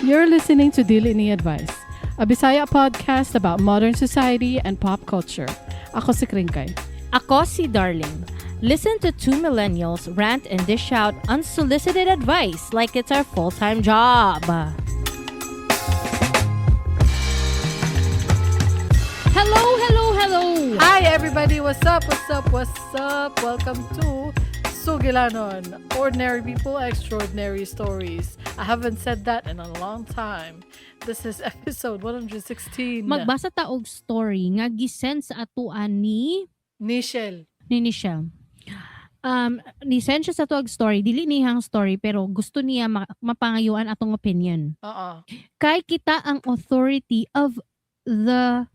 You're listening to Dili Ni Advice, a Bisaya podcast about modern society and pop culture. Ako si Kringkay. Ako si Darling. Listen to two millennials rant and dish out unsolicited advice like it's our full-time job. Hello, hello, hello! Hi everybody, what's up, what's up, what's up? Welcome to Sugilanon, Ordinary People, Extraordinary Stories. I haven't said that in a long time. This is episode 116. Magbasa ta og story nga gisend sa atuan ni Nichelle. Ni Nichelle. Ni-send siya sa atuang story, dili niyang story pero gusto niya mapangayuan atong opinion. Oo. Kay kita ang authority of the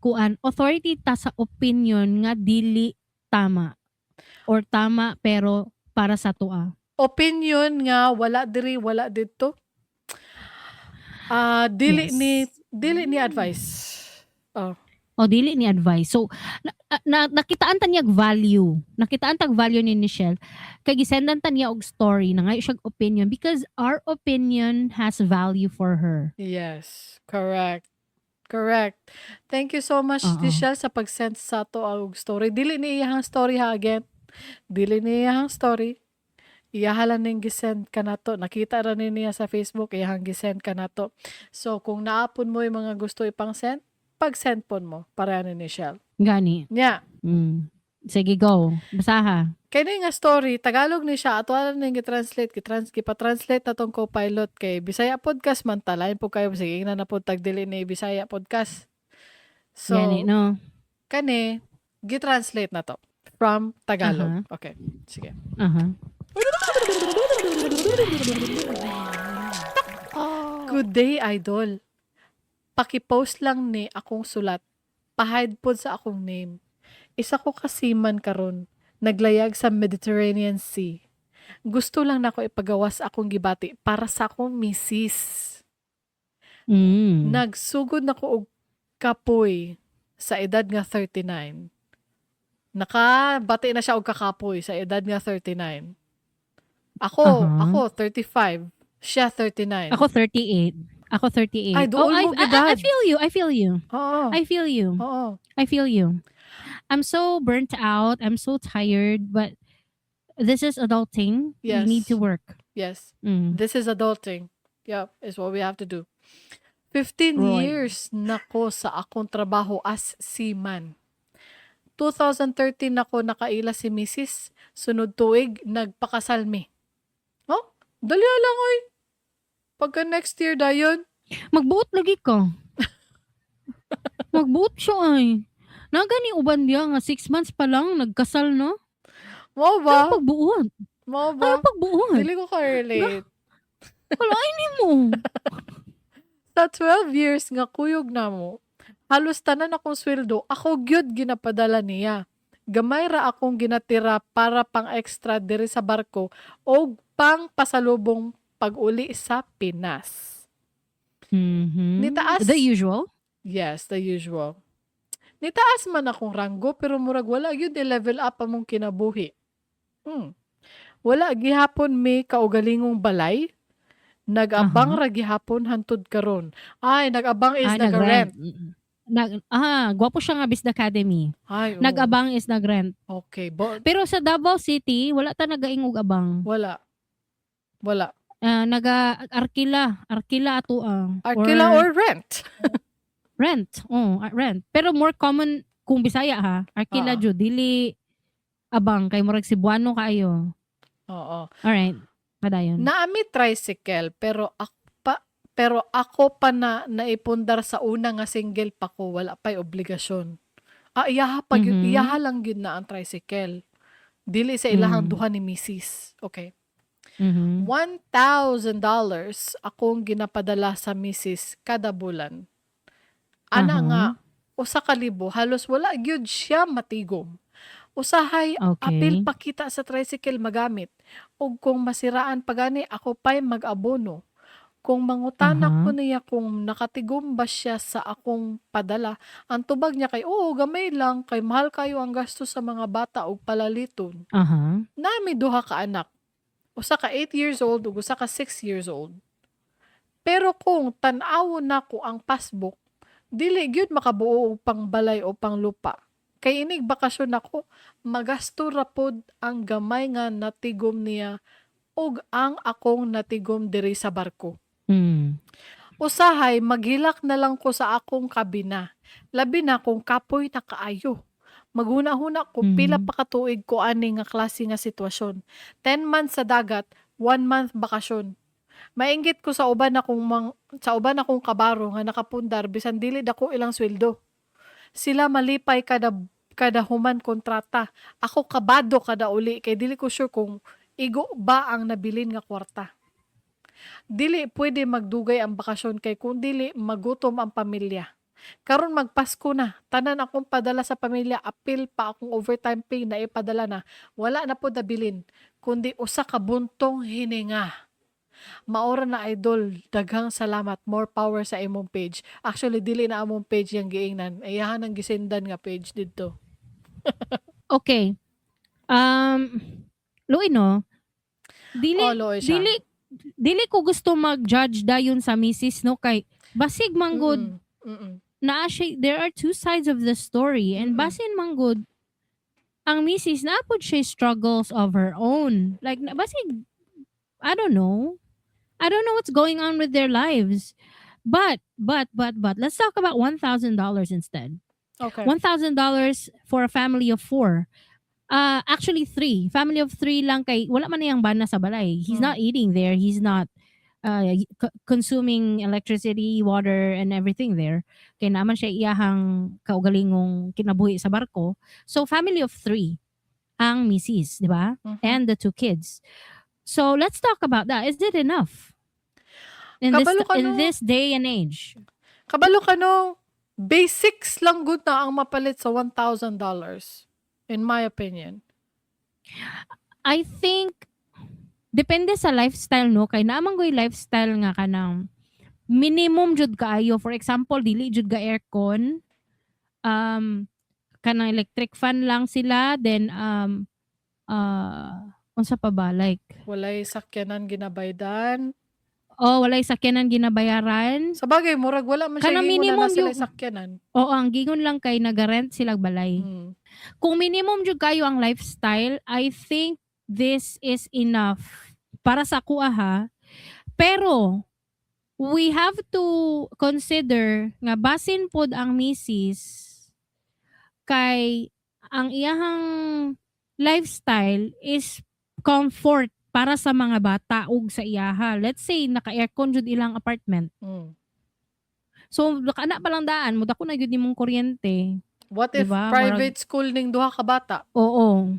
kuan, authority ta sa opinion nga dili tama or tama pero para sa tua. Opinion nga wala diri, wala didto. Ah, dili ni dili ni advice. Oh. O dili ni advice. So nakitaan ta niya og value. Nakitaan tag value ni Nichelle kay gisendan ta niya og story na ngayo siya og opinion because our opinion has value for her. Yes, correct. Correct. Thank you so much, Oo. Nichelle, sa pag-send sa ato og story. Dili ni iyahang story ha again. Dili ni iyahang story. Iyaha lang ning gisend kanato. Nakita ra ni niya sa Facebook, iyahang gisend kanato. So, kung naa pon mo yung mga gusto ipang send, pag-send pon mo para ni Nichelle. Gani. Nya, Sige, go. Basaha. Kini nga story, Tagalog ni siya, ato lang ning gi-translate, gipa-translate na tong co-pilot kay Bisaya podcast man ta, lain po kayo sige na na po tag dili ni Bisaya podcast. So, Gani, no? Kani gi-translate na to from Tagalog. Okay, sige. Good day, idol. Paki-post lang ni akong sulat. Pa-hide pod sa akong name. Isa ko ka seaman karon, naglayag sa Mediterranean Sea. Gusto lang nako ipagawas akong gibati para sa akong misis. Nagsugod na ko og kapoy sa edad nga 39. Nakabati na siya og kakapoy sa edad nga 39. Ako, ako 35, siya 39. Ako 38. Ako 38. Ay, dool Oh, mo I edad. feel you. I feel you. Oo. I feel you. Oo. I feel you. I'm so burnt out. I'm so tired, but this is adulting. You need to work. Yes. This is adulting. Yeah, is what we have to do. 15 years na ko sa akong trabaho as seaman. 2013 ako nakaila si Mrs. Sunod tuig, nagpakasal mi. Oh, dali lang oy. Pagka next year dayon. Magbuot lagi ko. Magbuot siya ay. Nagani uban diya nga 6 months pa lang nagkasal, no? Mao ba? Ano pagbuot? Mao ba? Ano pagbuot? Dili ko ka-relate. Wala ay nimo. Sa 12 years nga kuyog na mo, halos tanan akong sweldo, ako gyud ginapadala niya. Gamay ra akong ginatira para pang extra diri sa barko o pang pasalubong pag-uli sa Pinas. Nitaas. The usual? Yes, the usual. Nitaas man akong ranggo pero murag wala gyud i-level up among kinabuhi. Wala gihapon may kaugalingong balay. Nag-abang ra gihapon hantud karon. Ay, nag-abang is nag-rent. Gwapo siya nga Bisda Academy. Ay, oo. Nag-abang is nag-rent. Okay, Pero sa Davao City, wala ta nagaingog abang. Wala. Wala. Naga-arkila. Arkila ato ah. Arkila or rent. Rent. Oh, rent. Pero more common kung Bisaya ha. Arkila jud dili abang kay murag Cebuano kaayo. Oo. Alright. Padayon. Naami tricycle pero ako pa na naipundar sa una nga single pa ko, wala pa'y obligasyon. Ah, iyaha pa gyud, iyaha lang gyud na ang tricycle. Dili sa ilahang duha ni misis. Okay. $1,000 akong ginapadala sa misis kada bulan. Ana nga 1,000 halos wala gyud siya matigom. Usahay apil pakita sa tricycle magamit ug kung masiraan pa gani ako pa'y mag-abono. Kung mangutana ko niya kung nakatigom ba siya sa akong padala, ang tubag niya kay oo gamay lang kay mahal kayo ang gasto sa mga bata ug palaliton. Nami duha ka anak. Usa ka 8 years old ug usa ka 6 years old. Pero kung tan-awon nako ang passbook, dili gyud makabuo og pangbalay o panglupa. Kay inig bakasyon nako, magasto ra pod ang gamay nga natigom niya ug ang akong natigom diri sa barko. Usahay maghilak na lang ko sa akong kabina. Labi na kung kapoy na kaayo. Maghuna-huna ko pila pa ka tuig ko ani nga klase nga sitwasyon. 10 months sa dagat, 1 month bakasyon. Mainggit ko sa uban akong kabaro nga nakapundar bisan dili dako ilang sweldo. Sila malipay kada kada human kontrata. Ako kabado kada uli kay dili ko sure kung igo ba ang nabilin nga kwarta. Dili pwede magdugay ang bakasyon kay kung dili magutom ang pamilya. Karon magpasko na, tanan akong padala sa pamilya, apil pa akong overtime pay na ipadala na. Wala na po nabilin, kundi usa ka buntong hininga. Maora na, idol, daghang salamat, more power sa imong page. Actually, dili na among page yung giingnan. Iyahan ang gisendan nga page didto. Okay. Luoy no. Dili Oh, luoy siya. Dili dili ko gusto mag-judge dayon sa misis no, kay basig manggod naa siya, there are two sides of the story and basin manggod ang misis naa pod siya struggles of her own. Like basig, I don't know. I don't know what's going on with their lives. But let's talk about $1,000 instead. $1,000 for a family of four. Actually three. Family of three lang kay wala man niyang bana sa balay. He's not eating there. He's not consuming electricity, water, and everything there. Kay naa man siya iyahang kaugalingong kinabuhi sa barko. So family of three ang misis, di ba? Mhm. And the two kids. So let's talk about that. Is it enough? In this Kabalo ka, in no? this day and age. Kabalo ka no, basics lang gud na ang mapalit sa $1,000, in my opinion. I think depende sa lifestyle no, kay naa man goy lifestyle nga kanang minimum jud kaayo. For example, dili jud ga aircon, kanang electric fan lang sila, then unsa pa ba, like Walay sakyanan ginabaydan. Oh, walay sakyanan ginabayaran. Sa bagay, murag wala man siya Kanang gingon na minimum na sila sakyanan. Oo, ang gingon lang kay naga-rent sila balay. Kung minimum jud kayo ang lifestyle, I think this is enough para sa kuha ha. Pero we have to consider nga basin pod ang misis kay ang iyahang lifestyle is comfort para sa mga bata ug sa iyaha. Let's say naka-aircon jud ilang apartment. So kana pa lang daan mo dako na gyud nimong kuryente. What if Diba? Private school ning duha ka bata? Oo.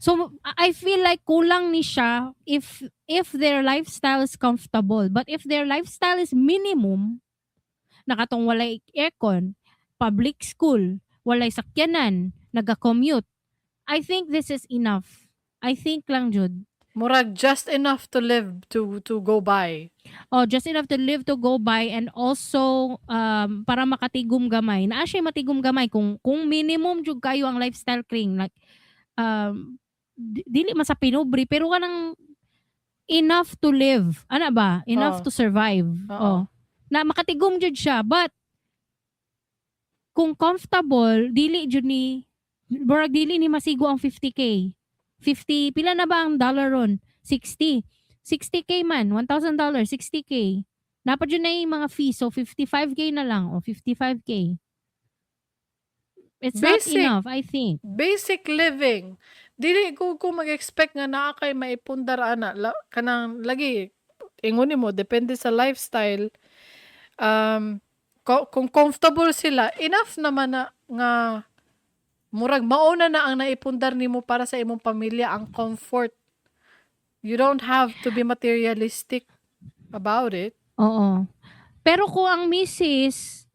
So I feel like kulang ni siya if their lifestyle is comfortable. But if their lifestyle is minimum, nakatong walay aircon, public school, walay sakyanan, naga-commute, I think this is enough. I think lang jud. Murag just enough to live, to go by. Oh, just enough to live, to go by, and also para makatigom gamay. Naa siya matigom gamay kung minimum jud kayo ang lifestyle, Kring, like dili man sa pinobre pero kanang enough to live. Ana ba? Enough to survive. Oo. Oh. Na makatigom jud siya, but kung comfortable, dili jud ni murag dili ni masigo ang 50K. 50, pila na ba ang dollar ron? 60. 60K man, $1,000, 60K. Naa pa jud na yung mga fees, so 55K na lang o 55K. It's not Basic. Enough, I think. Basic living. Dili ko mag-expect nga naa kay maipundar ana. Kanang lagi ingon nimo, depende sa lifestyle. Kung comfortable sila, enough naman na nga murag mauna na ang naipundar nimo para sa imong pamilya, ang comfort. You don't have to be materialistic about it. Oo. Pero kung ang misis,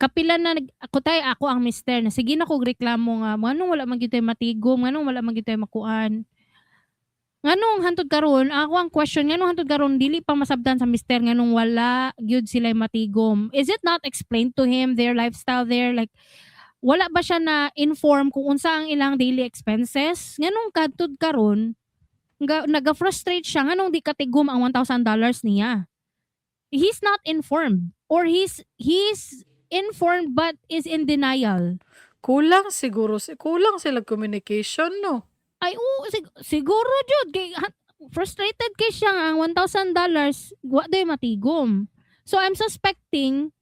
kapila na, ako tay, ako ang mister na, sige na kog reklamo nga, nganong wala man gyud tay matigom, nganong wala man gyud tay makuan. Nganong hantod karon, ako ang question, nganong hantod karon dili pa masabtan sa mister nganong wala gyud sila matigom? Is it not explained to him their lifestyle there? Like, wala ba siya na inform kung unsa ang ilang daily expenses? Nganong hantod karon, nga, naga-frustrate siya nganong di katigom ang $1,000 niya? He's not informed or he's informed but is in denial. Kulang siguro, kulang sila communication, no? Ay, oo, siguro jud kay frustrated kay siya nga ang $1,000 wa day matigom. So I'm suspecting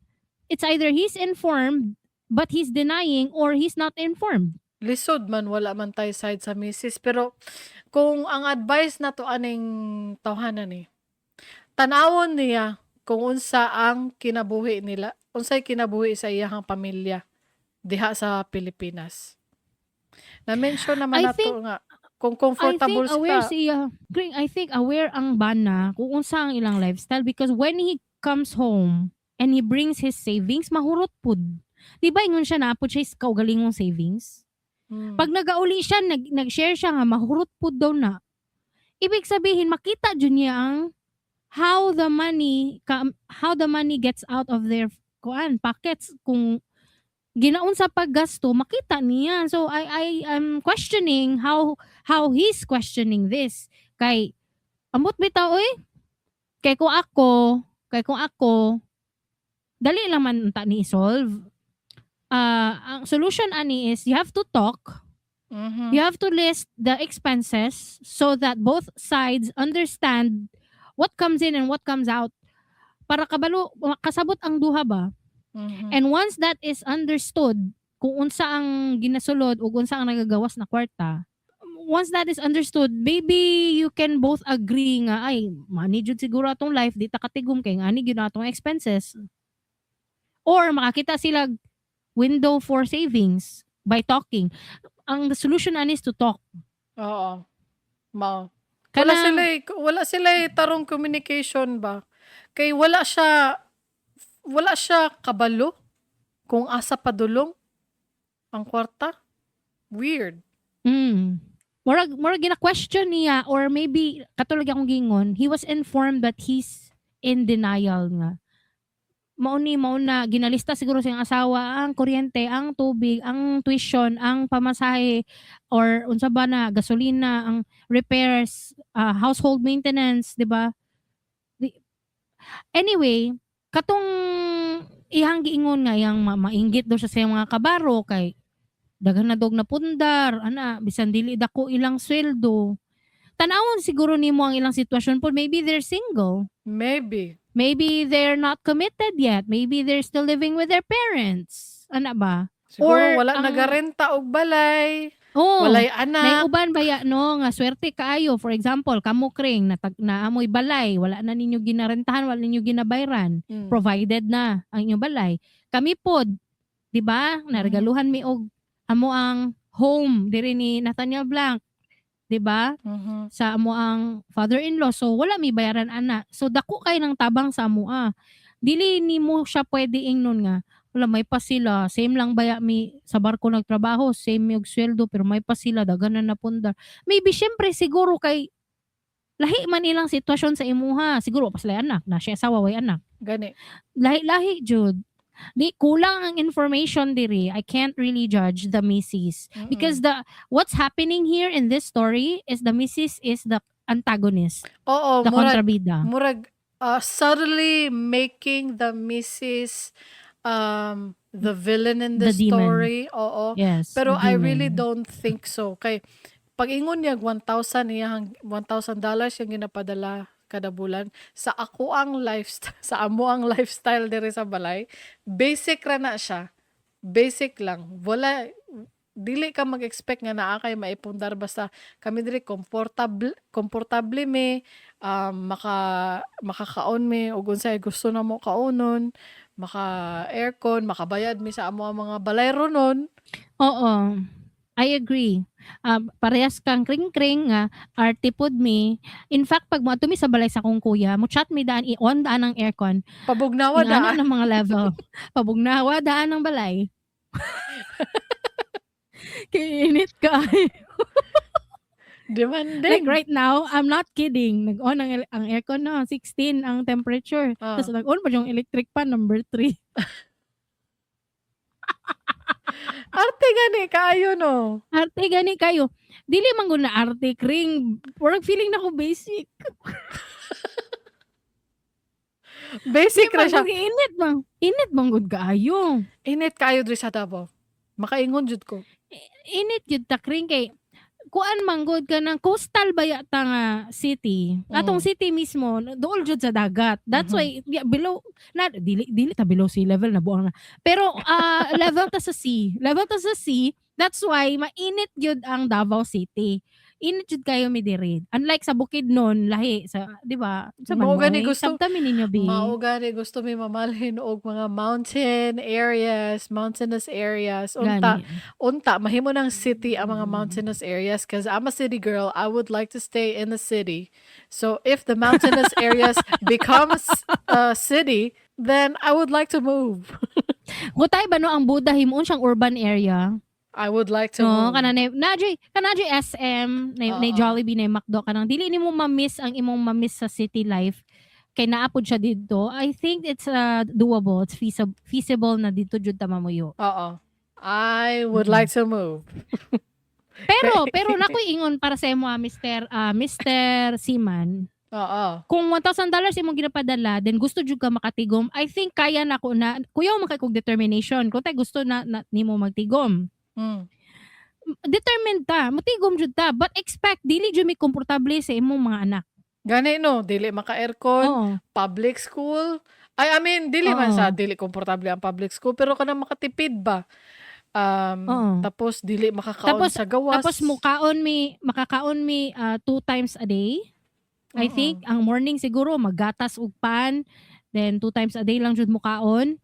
it's either he's informed but he's denying or he's not informed. Lisod man, wala man tayo side sa misis. Pero kung ang advice na to aning tawhanan ni, tanawon niya kung unsa ang kinabuhi nila, unsay kinabuhi sa iyahang pamilya diha sa Pilipinas. Na-mention naman I nato nga kung I think comfortable aware siya. Siya. Kring, I think aware ang bana kung unsa ang ilang lifestyle because when he comes home and he brings his savings, mahurot pud. Di ba ingon siya na pud siya sa kaugalingong savings? Pag nagauli siya, nag-share siya nga mahurot pud daw na. Ibig sabihin makita jud niya ang how the money gets out of their kuan pockets. Kung ginaunsa paggasto, makita niya. So I am questioning how he's questioning this kay amot bitaw oy. Kay kung ako, dali lang man ta ni solve. Ah, ang solution ani is you have to talk. You have to list the expenses so that both sides understand what comes in and what comes out para kabalo kasabot ang duha ba. And once that is understood, kung unsa ang ginasulod ug unsa ang nagagawas na kwarta, once that is understood, maybe you can both agree nga, "Ay, mani jud siguro atong life, di ta katigom kay ngani gyud atong expenses." Or makakita sila window for savings by talking. Ang solution ani is to talk. Oo. Mao. Wala sila wala sila tarong communication ba? Kay wala siya kabalo kung asa padulong ang kwarta. Weird. Murag gina-question niya or maybe katulad akong gingon, he was informed that he's in denial nga. Mao ni mao na ginalista siguro sa iyang asawa ang kuryente, ang tubig, ang tuition, ang pamasahe or unsa ba na gasolina, ang repairs, household maintenance, di ba? Anyway, katong iyang giingon nga iyang mainggit daw siya sa iyang mga kabaro kay daghan na dog na pundar ana bisan dili dako ilang sweldo. Tan-awon siguro nimo ang ilang sitwasyon po. Maybe they're single. Maybe. Maybe they're not committed yet. Maybe they're still living with their parents, ana ba? Siguro Or wala nagarenta og balay, Oh, walay may anak. Uban baya no nga swerte kaayo. For example, kamo, Kring, na amoy balay, wala na ninyo ginarentahan, wala ninyo ginabayran, provided na ang inyong balay. Kami pod, di ba? Naregaluhan mi og amo ang home diri ni Nathaniel Blanc, di ba? Mhm. Sa amo ang father-in-law. So wala mi bayaran ana. So dako kay ng tabang sa amoa. Dili nimo siya pwede ingnon nga wala, may pa sila, same lang baya mi sa barko nagtrabaho, same mi og sweldo, pero may pa sila daghan na napundar. Maybe syempre siguro kay lahi man ilang sitwasyon sa imuha. Siguro pa sila anak na siya, asawa way anak. Gani. Lahi-lahi jud. Di kulang ang information diri. I can't really judge the missus because the what's happening here in this story is the missus is the antagonist, Oo, the murag kontrabida. Murag subtly making the missus the villain in the The demon. story. Oo. Yes, Pero the I really demon. don't think so. Kay pag ingon niya 1,000 iyang $1,000 yung ginapadala kada bulan sa ako ang lifestyle, sa amo ang lifestyle diri sa balay, basic ra na siya, basic lang. Wala, dili ka mag-expect nga naa kay maipundar. Basta kami diri comfortable, komportable mi, maka makakaon mi ug unsay gusto namo kaonon, maka aircon, makabayad mi sa amo ang mga balay ronon. Oo. I agree. Parehas kang kring-kring nga arte pod mi. In fact, pag moadto mi sa balay sa akong kuya, mo chat mi daan, i-on daan ang aircon. Pabugnawa Ingana daan. ng mga level. Pabugnawa daan ang balay. Kay init kaayo. Demanding. Like right now, I'm not kidding. Nag-on ang aircon no, 16 ang temperature. Tapos nag-on pa yung electric pan number 3. Arte gani kaayo no. Arte gani kayo. Dili man gud na arte, Kring. Murag feeling na ko basic. Basic ra siya. Init bang? Init bang gud kaayo? Init kayo diri sa Davao. Makaingon jud ko. Init jud ta, Kring, kay kuan man gud ka ng coastal ba yata nga city. Atong city mismo duol jud sa dagat. That's why, yeah, below na dili dili ta below sea level na, buang na. Pero level ta sa sea. Level ta sa sea. That's why mainit jud ang Davao City. Init jud kayo mi diri. Unlike sa Bukidnon, lahi sa, di ba? Sa Mao gani Manoy, gusto sabta mi ninyo bi. Mao gani gusto mi mamalhin og mga mountain areas, mountainous areas. Unta Gani. Unta mahimo ng city ang mga mountainous areas because I'm a city girl. I would like to stay in the city. So if the mountainous areas becomes a city, then I would like to move. Gutay ba no ang Buda himuon siyang urban area? I would like to No, move. kana na kana SM, na Oo. Jollibee, na McDo, kanang dili nimo ma-miss ang imong ma-miss sa city life kay naa pod siya didto. I think it's doable. It's feasible na didto jud ta mamuyo. Oo. I would like to move. Pero pero nakoy ingon para sa imo, Mr. Seaman. Oo. Kung $1,000 imong ginapadala, then gusto jud ka makatigom, I think kaya na ko na kuyaw man kay kog determination. Kung tay gusto na nimo magtigom, determined ta, motigom jud ta, but expect dili jud mi komportable sa imong mga anak. Gani no, dili maka-aircon, Oo. Public school. Ay, I mean, dili man Oo. sa dili komportable ang public school, pero kanang makatipid ba? Oo. Tapos dili makakaon Tapos sa gawas. Tapos mukaon mi, makakaon mi two times a day. I think ang morning siguro maggatas ug pan, then two times a day lang jud mukaon.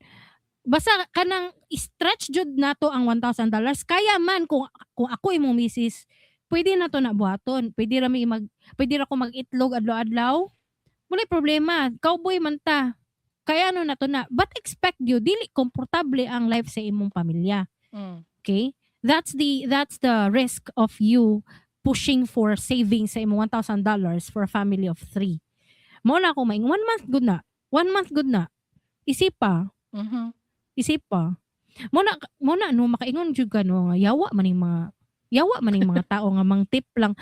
Basta kanang stretch jud nato ang $1,000. Kaya man kung ako imong misis, pwede na to na buhaton. Pwede ra ko mag-itlog adlaw-adlaw. Wala problema. Cowboy man ta. Kaya ano na to na. But expect you dili komportable ang life sa imong pamilya. Okay? That's the risk of you pushing for savings sa imong $1,000 for a family of three. Mao na ako maing one month good na. One month good na. Isip pa. Isip pa. Mo na no makaingon jud ka no nga yawa man ning mga tao nga mang tip lang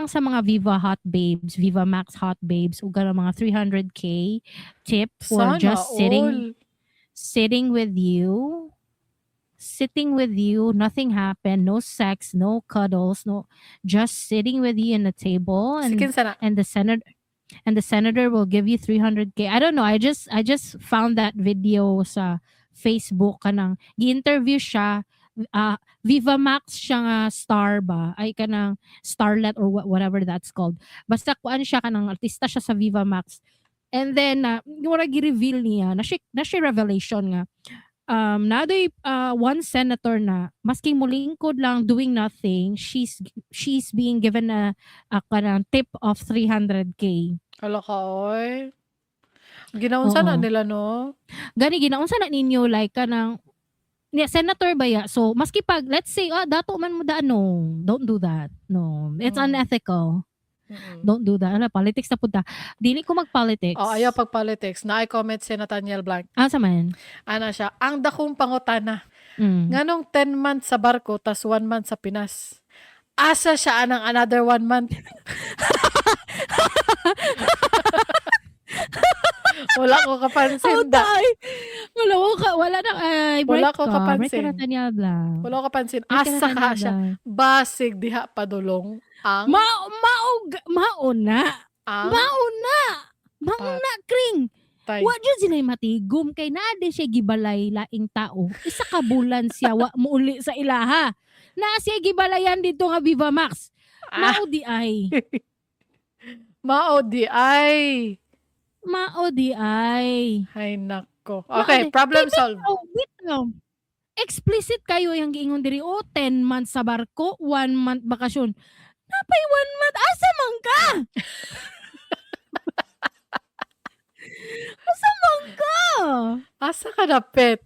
sa mga Viva Hot Babes, Viva Max Hot Babes ug kanang mga 300K tip for Sana just sitting all. Sitting with you, nothing happened, no sex, no cuddles, no, just sitting with you in the table and Sikin sana. and the senator will give you 300K. I don't know, I just found that video sa Facebook, kanang gi-interview siya, Viva Max siya nga star ba ay kanang starlet or whatever that's called. Basta kuan siya, kanang artista siya sa Viva Max, and then mura gi-reveal niya na siya revelation nga nadoy one senator na maski mulingkod lang doing nothing, she's being given a kanang tip of 300K. Hala ka, oy. Ginaunsa na Oo. nila, no? Gani ginaunsa na ninyo, like kanang niya senator ba ya, so maski pag let's say dato man mo da, no, don't do that. No, it's unethical. Don't do that. Ano, politics na punta, dili ko mag politics. Oh, ayaw pag politics. Na comment si Nathaniel Blanc. Asa man? Ana siya, ang dakong pangutana. Nganong 10 months sa barko, tas 1 month sa Pinas? Asa siya anang another 1 month? Wala ko kapansin Oh, da. tay. Wala ko ka, wala na ay Wala break ko ka. Break ka, kapansin. Nathaniel Blanc. Wala ko kapansin. Break ka, Asa ka Nathaniel siya. Blanc. Basig diha padulong ang Mao mao na. ang Mao na. Mao na, Kring. tay. Wa jud sila matigom kay naa din siya gibalay laing tao. Isa ka bulan siya wa muuli sa ilaha. Naa siya gibalayan dito nga Viva Max. Mao di ay. Mao di ay. Mao di ay. Hay nako. Mao Okay, di. problem Kay solved. bitaw, bitaw. Explicit kayo yung giingon diri oh, 10 months sa barko, 1 month bakasyon. Napay 1 month, asa man ka? Asa man ka? Asa ka dapit?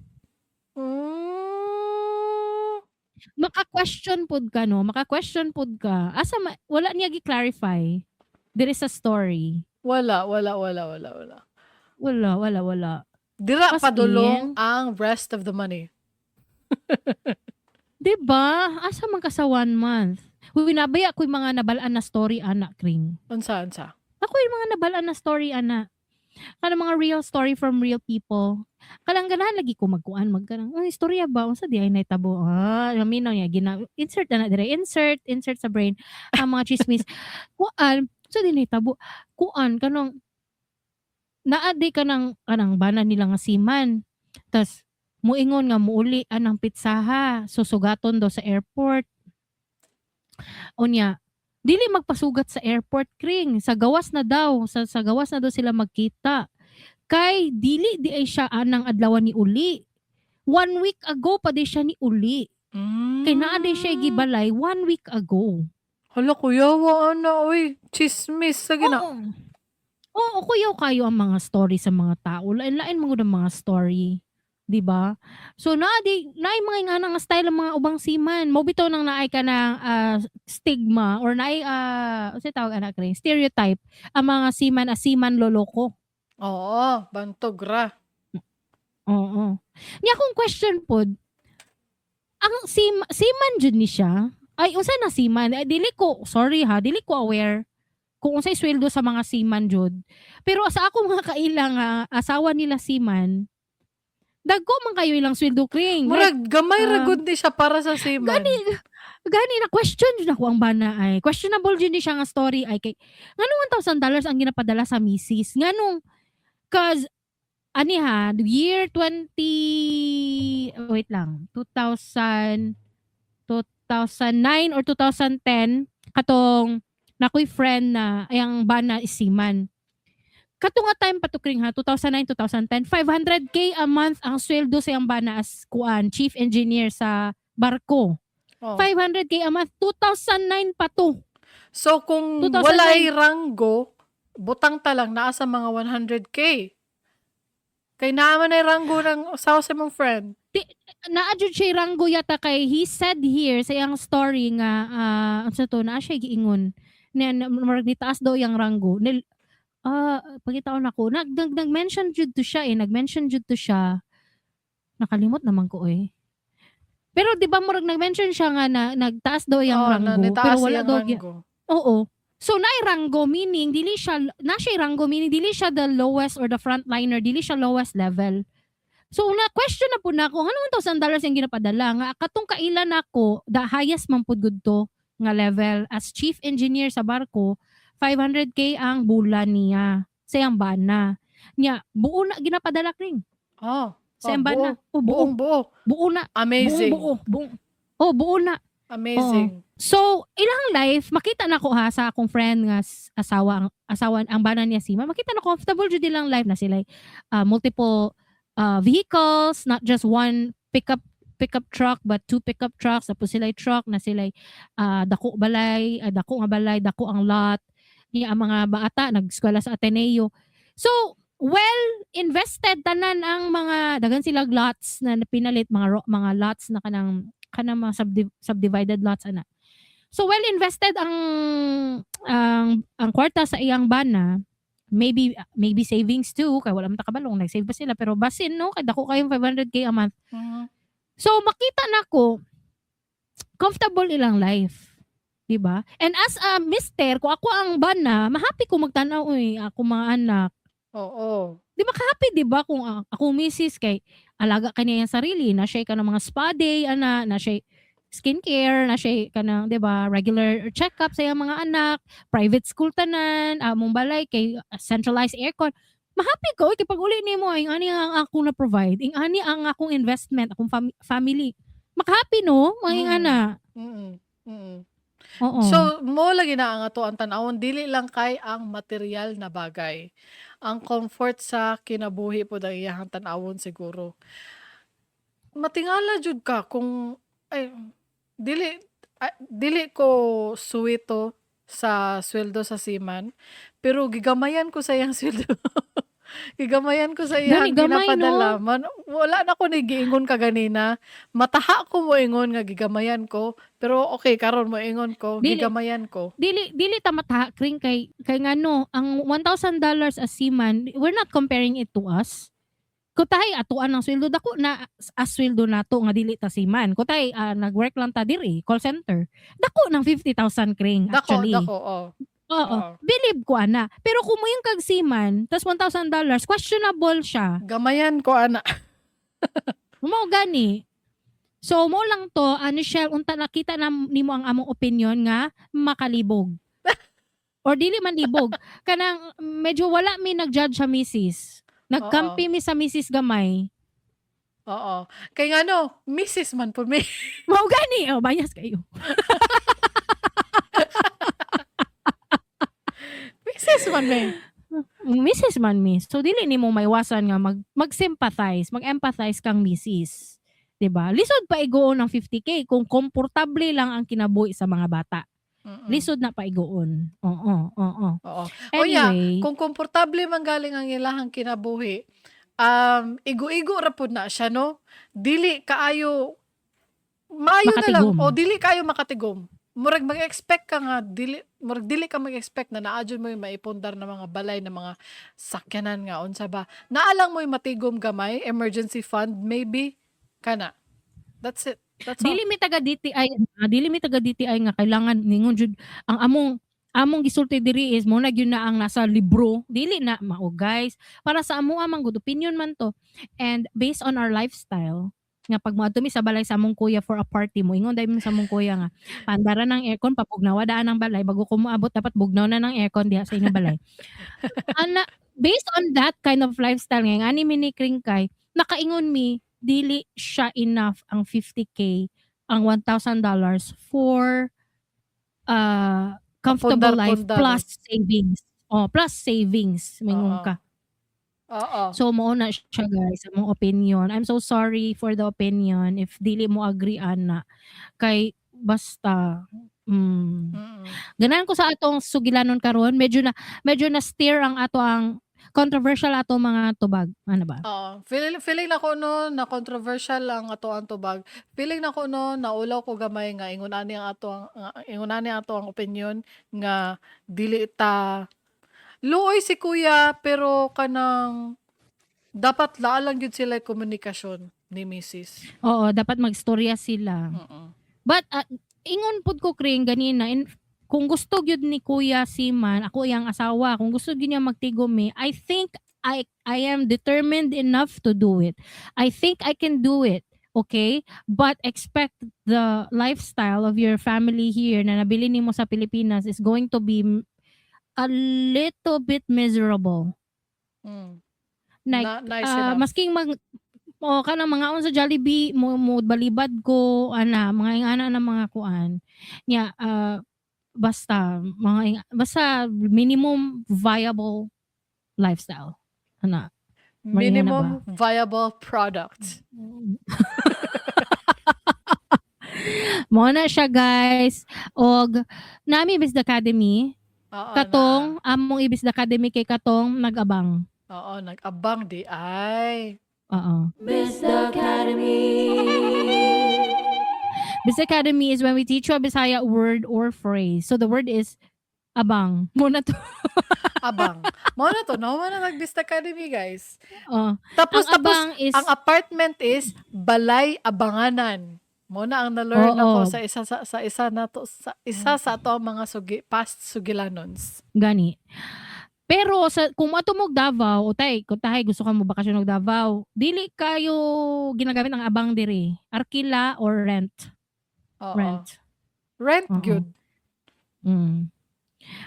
Mm. Maka-question pod ka no, maka-question pod ka. Asa wala niya gi-clarify diri sa story. Wala, wala, wala, wala, wala. Wala, wala, wala. Dira As padulong in, ang rest of the money. 'Di ba? Asa man ka sa one month? Uy, nabaya ko yung mga nabalaan na story, ana, Kring. Unsa, unsa? Ako yung mga nabalaan na story, ana. Kanang mga real story from real people. Kanang ganahan lagi ko magkuan, magkanang, "Ay, istorya ba? Unsa di ay nahitabo?" Ah, minaw niya gina insert na na dire, insert, insert sa brain ang mga chismis. Kuan, unsa di nahitabo? Kuan kanang naa di kanang kanang bana nila nga seaman. Tas muingon nga muuli anang petsaha, susugaton daw sa airport. Unya, dili magpasugat sa airport, Kring, sa gawas na daw, sa gawas na daw sila magkita. Kay dili di ay siya anang adlaw ni uli. One week ago pa di siya ni uli. Kay naa di siya gibalay one week ago. Hala, kuya, wa na, oy. Chismis sa gina. Oo. Oo, kuyaw kayo ang mga story sa mga tao. Lain-lain man gud ang mga story. 'Di ba? So naa di naay mga ingana nga style ang mga ubang seaman. Mao bitaw nang naay ka ng stigma or naay unsay tawag ana, Kring? Stereotype ang mga seaman as seaman loloko. Oo, bantog ra. Oo. Nya akong question pod, ang seaman jud ni siya? Ay, unsa na seaman? Ay, dili ko, sorry ha, dili ko aware kung unsay sweldo sa mga seaman jud. Pero sa akong mga kaila nga asawa nila seaman, dagko man kayo ilang sweldo, Kring. Like, Murag gamay ra gud ni siya para sa seaman. Gani gani na question jud ako ang bana ay. Questionable jud ni siya nga story ay kay nganong $1,000 ang ginapadala sa misis? Nganong, cause ani ha, year 20, wait lang, 2000 2009 or 2010, katong nakoy friend na ay ang bana is seaman. Kato nga time pa to, Kring, ha, 2009, 2010, 500K a month ang sweldo sa iyang bana as kuan, chief engineer sa barko. 500K a month, 2009 pa to. So kung 2009. walay ranggo, butang ta lang naa sa mga 100K. Kay naa man ay ranggo ng usawa sa imong friend. Naa jud siya ranggo yata kay he said here sa iyang story nga unsa to, naa siya giingon na murag nitaas daw iyang ranggo. Nil pangitaon ako, nag nag-mention jud to siya eh, nag-mention jud to siya. Nakalimot naman ko eh. Pero di ba murag nag-mention siya nga na nagtaas daw iyang Oh, na ranggo, nitaas pero wala iyang daw ranggo. Oo. So naay ranggo meaning dili siya, na siya ranggo meaning dili siya the lowest or the frontliner, dili siya lowest level. So una question na po na ako, ano $1,000 yung ginapadala nga katong kailan nako, the highest man pud gud to nga level as chief engineer sa barko, 500K ang bulan niya sa iyang bana. Nya buo na ginapadala, Kring. Sa iyang bana. Buo. Oh, buo. Buong buo. Buo na. Amazing. Buong buo. Buong, oh, buo na. Amazing. So, ilang life, makita na ko ha sa akong friend nga asawa ang bana niya si makita na comfortable jud ilang life na sila, multiple vehicles, not just one pickup truck but two pickup trucks, tapos sila truck na sila, dako balay, dako nga balay, dako ang lot niya, ang mga bata nag-eskwela sa Ateneo. So, well invested tanan ang mga daghan sila lots na pinalit, mga lots na kanang kanang mga subdivided lots ana. So well invested ang kwarta sa iyang bana. Maybe maybe savings too kay wala man ta kabalong nag-save ba sila, pero basin no kay dako kayong 500K a month. So makita nako comfortable ilang life. 'Di ba? And as a mister, kung ako ang bana, mahappy ko magtan-aw uy, ako mga anak. 'Di ba ka-happy, 'di ba, kung ako misis kay alaga kaniya iyang sarili, na siya ka ng mga spa day ana, na siya skincare, na siya kanang, 'di ba, regular check-up sa iyang mga anak, private school tanan, among balay kay centralized aircon. Mahappy ko kay pag uli nimo ing ani ang akong na provide, ing ani ang akong investment, akong family. Makahappy no, mga ing ana. Oo. So mo lagi na ang ato ang tan-awon, dili lang kay ang material na bagay. Ang comfort sa kinabuhi pod ang iyahang tan-awon siguro. Matingala jud ka kung ay dili ay, dili ko suwito sa sweldo sa seaman, pero gigamayan ko sa iyang sweldo. Gigamayan ko sa Gani iyang gamay no. ginapadala. Man, wala na ko ni giingon kaganina. Mataha ko moingon nga gigamayan ko, pero okay karon moingon ko, Dili gigamayan ko. Dili dili ta mataha, Kring, kay kay ngano ang $1,000 as seaman, we're not comparing it to us. Kutahay atuan ang sweldo, dako na as sweldo nato nga dili ta seaman. Kutay nag-work lang ta diri, call center. Dako ng 50,000, Kring, Dako, actually. dako, oh. Oo. Believe ko ana. Pero kung moingon kag seaman, tas $1,000, questionable siya. Gamayan ko ana. Mao gani. So mo lang to, ano siya, unta nakita na nimo ang among opinion nga makalibog. Or dili man libog. Kanang medyo wala mi nag-judge sa misis. Nagkampi mi sa misis gamay. Oo. Kay ngano, misis man pud mi. Mao gani, oh, bias kayo. Misis man mi. Misis man mi. So dili nimo maiwasan nga mag-sympathize, mag-empathize kang misis. 'Di ba? Lisod pa igoon ang 50K kung komportable lang ang kinabuhi sa mga bata. Lisod na paigoon. Oo. Oo. Oya, Anyway, kung komportable man galing ang ilahang kinabuhi, igo-igo ra pud na siya, no? Dili kaayo maayo na lang Makatigom. o dili kaayo makatigom. Murag mag-expect ka nga dili, murag dili ka mag-expect na naa jud mo yung maipundar na mga balay na mga sakyanan nga unsa ba. Naa lang mo'y matigom gamay, emergency fund maybe kana. That's it. That's all. Dili mi taga DTI, dili mi taga DTI nga kailangan ningon jud ang among gisulti diri is mo na gyud na ang nasa libro. Dili na mao, guys. Para sa amo amang good opinion man to. And based on our lifestyle, nga pag moadto mi sa balay sa among kuya for a party, mo ingon dahil sa among kuya nga paandara ng aircon, papugnawa daan ang balay bago ko moabot, dapat bugnaw na ng aircon diha sa inyong balay ana. Based on that kind of lifestyle nga ani mi ni Kring kay nakaingon mi dili siya enough ang 50K, ang $1,000 for comfortable life Pundar-pundar. Plus savings, oh, plus savings mingon ka. So mao na siya, guys, among opinion. I'm so sorry for the opinion if dili mo agree ana. Kay basta Ganahan ko sa atong sugilanon karon, medyo na steer ang ato ang controversial ato mga tubag. Ano ba? Oo. Feeling nako no na controversial ang ato ang tubag. Feeling nako no naulaw ko gamay nga ingon ani ato ang opinion nga dili ta luoy si kuya, pero kanang dapat laa lang gyud sila komunikasyon ni misis. Oo, dapat magstorya sila. But ingon pud ko, Kring, ganina kung gusto gyud ni Kuya Siman, ako iyang asawa, kung gusto gyud niya magtigom mi, I think I am determined enough to do it. I think I can do it. Okay? But expect the lifestyle of your family here na nabili nimo sa Pilipinas is going to be a little bit miserable. Like, Na, nice enough. Masking mag o kanang mga on sa Jollibee mo balibad ko ana, mga ingana na mga kuan nya, basta basta minimum viable lifestyle ana. Mga ingana. Minimum viable product. Mo na siya, guys, og nami Biz Academy. Oo, Katong among Ibis Academy kay katong nag-abang. Na. Oo, nag-abang di ay. Oo. Biz Academy. Biz Academy is when we teach you a Bisaya word or phrase. So the word is abang. Mo na to. Abang. Mao na to, no? Mao na nag-Biz Academy, guys. Oh. Tapos, Ang tapos, abang is ang apartment is balay abanganan. Mo na ang na-learn Oo. ako sa isa na to sa isa sa ato ang mga past sugilanons. Gani. Pero sa kung moadto mo og Davao, utay, kung tahay gusto ka mo bakasyon og Davao, dili kayo ginagamit ang abang diri. Arkila or rent. Oo. Rent. Rent Oo. gyud.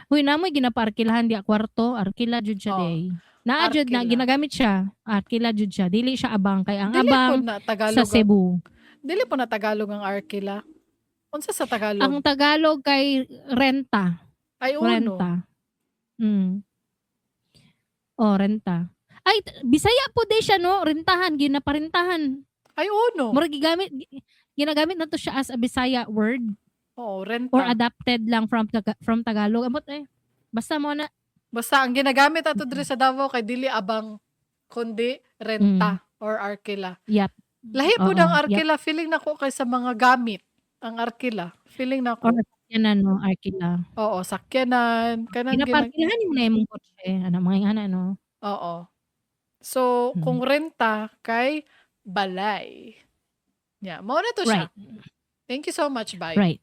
Huy, namoy ginapaarkilahan di kwarto, arkila jud siya Oo. day. Naa jud na Arkila. ginagamit siya. Arkila jud siya. Dili siya abang kay ang Dili po abang na Tagalog. sa Cebu. Dili po na Tagalog ang arkila. Unsa sa Tagalog? Ang Tagalog kay renta. Ay uno. Renta. Oh, renta. Ay, Bisaya po di siya, no? Rentahan, ginaparentahan. Ay uno. Murag ginagamit na to siya as a Bisaya word Oo, renta. or adapted lang from Tagalog. Amot eh. Basta mo na. Basta ang ginagamit ato diri sa Davao kay dili abang kundi renta or arkila. Lahi po Oo, ng arkila, feeling nako kay sa mga gamit ang arkila. Feeling nako. Or sakyanan, no, arkila. Oo, sakyanan, kanang Ginaparkilahan mo na imong kotse, ano, mga ingana, no? Oo. So, kung renta kay balay. Yeah, mao na to siya. Thank you so much, bye. Right.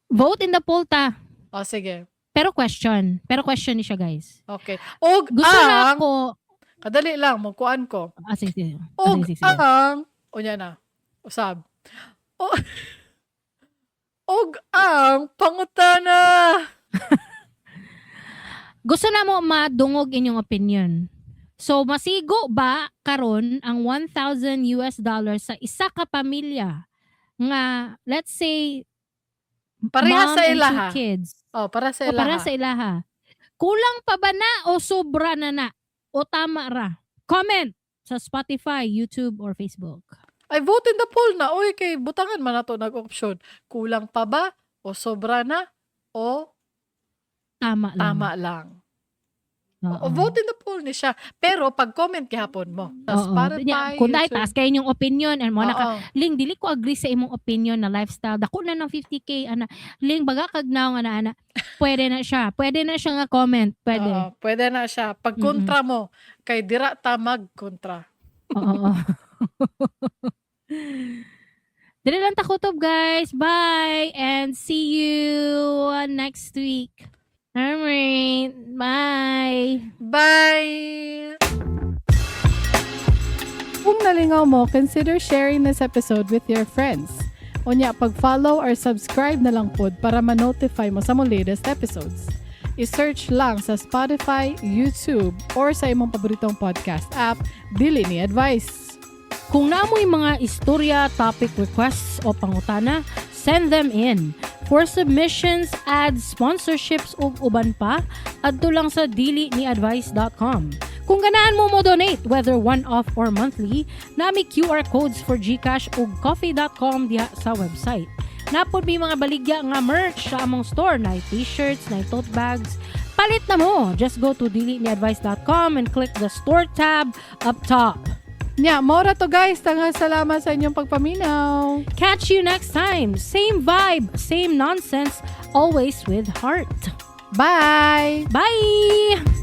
Vote in the poll ta. O, sige. Pero question. Pero question ni siya, guys. Okay. Og Gusto na ang, ako. Kadali lang, magkuan ko. Ah, sige, sige. Ah, Og sige, sige, sige. ang, unya na, usab. Og ang pangutana. Gusto na mo madungog inyong opinion. So, masigo ba karon ang US$1,000 sa isa ka pamilya nga, let's say, Pareha mom sa and two ilaha. kids? Oh, para sa O ilaha. para sa ilaha. Kulang pa ba na o sobra na na? O tama ra? Comment sa Spotify, YouTube, or Facebook. Ay, vote in the poll na. Uy, kay butangan man nato nag-option. Kulang pa ba? O sobra na? O Tama lang. tama lang? Oo. O vote in the poll ni siya. Pero pag comment gihapon mo. Sa Oo. Spotify, Nya, kung dahil YouTube. taas kayo inyong opinion and mo na ka, Oo. Ling, dili ko agree sa imong opinion na lifestyle. Dako na ng 50K ana. Ling, baga kag naong ana ana. Pwede na siya. Pwede na siya nga comment. Pwede. Oo, pwede na siya. Pag kontra mo, kay dira ta mag-kontra. Oo. Dili lang takutob, guys. Bye and see you next week. Alright. Bye. Bye! Kung nalingaw mo, consider sharing this episode with your friends. Unya, pag-follow or subscribe na lang pod para ma-notify mo sa mong latest episodes. I-search lang sa Spotify, YouTube, or sa imong paboritong podcast app, Dili Ni Advice. Kung naamoy mga istorya, topic requests o pangutana, send them in. For submissions, ads, sponsorships ug uban pa, adto lang sa diliniadvice.com. Kung ganahan mo mo donate, whether one-off or monthly, naa mi QR codes for GCash ug ko-fi.com diha sa website. Naa pod mi mga baligya nga merch sa among store, na t-shirts, na tote bags. Palit na mo! Just go to diliniadvice.com and click the store tab up top. Nya, mao ra to, guys. Daghang salamat sa inyong pagpaminaw. Catch you next time. Same vibe, same nonsense, always with heart. Bye! Bye!